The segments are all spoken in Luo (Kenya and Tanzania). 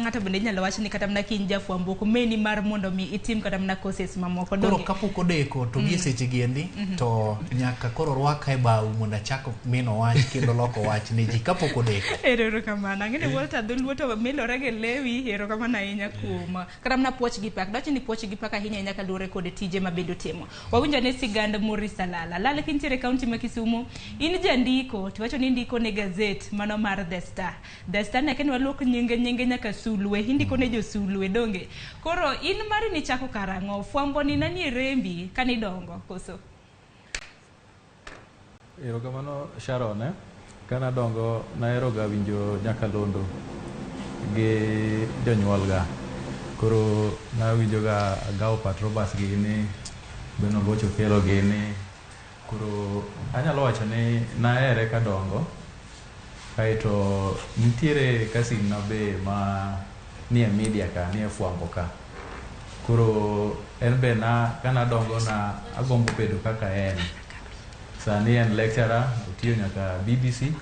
ng'ato bende inyalo wach ni kata mana ka in jafwambo ok omeni mar mondo mi itim kata mana courses mamoko. Koro Donge? kapok odeko to gie seche gi endi to nyaka koro rwaka e bau mondo achak mino wach kendo loko wach ne ji kapok odeko. Erokamano. Ang'e ni Walter Dholuo to milore gi lewi. Erokamano ahinya kuom kata mana puoch gi pak. Dwach ni puoch gi pak ahinya ahinya kaluwore kod tije ma bende otimo. Wawinjo ane sigand Maurice Alala. Alala kintiere e kaunti ma Kisumu, in jandiko to iwacho ni indiko ne gazet mano mar The Star. The Star ni akia ni waluok nyinge nyinge nyaka sulwe. Indiko ne josulwe donge. Koro in mari nichako karang'o? Fwambo ni nanie rembi kanidongo koso? Erokamano Sharon, eh. Kanadongo naheroga winjo nyakalondo gi jonyuolga. Koro nawinjoga Agao Patrobas gini, Ben Oluoch Okello gini. Koro anyalo wacho ni nahere kadongo. Kaeto nitiere cousin na be ma nie media ka, nie fwambo ka. Koro en be na kanadongo na agombo bedo kaka en. Sani en lecturer, otiyo nyaka BBC.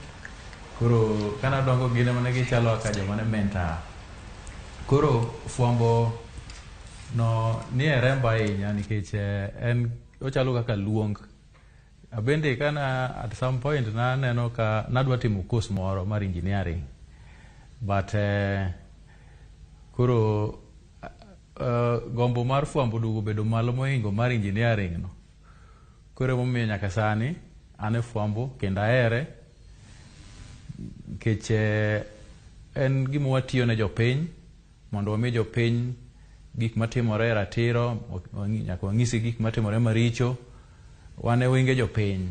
Koro kanadongo gin ema ne gichalo kaka joma ne mentor. Koro fwambo no nie remba ahinya nikech en ochalo kaka luong. Abende kana at some point naneno ka nadwa timo course moro mar engineering. But koro gombo mar fwambo oduogo bedo malo mohingo mar engineering no. Koro emomiyo nyaka sani an e fwambo kendo ahere nikech en gima watiyo ne jopiny mondo wami jopiny gik matimore e ratiro, nyaka wang'isi gik matimore maricho. Wan e wenge jopiny.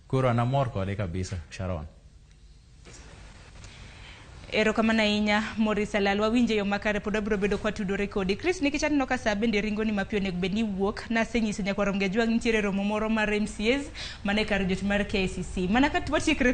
Koro an amor kode kabisa, Sharon. Erokamano ahinya Maurice Alal, wawinjo e yo makare pod wabiro bedo kwatudore kodi. Chris, nikech aneno ka saa bende ringo ni mapiyo onego bed ni iwuok. Nasenyiso nyakwar Romgi Ajwang' nitiere romo moro mar MCAs mana e kar jot mar KICC. Mana ka watiekre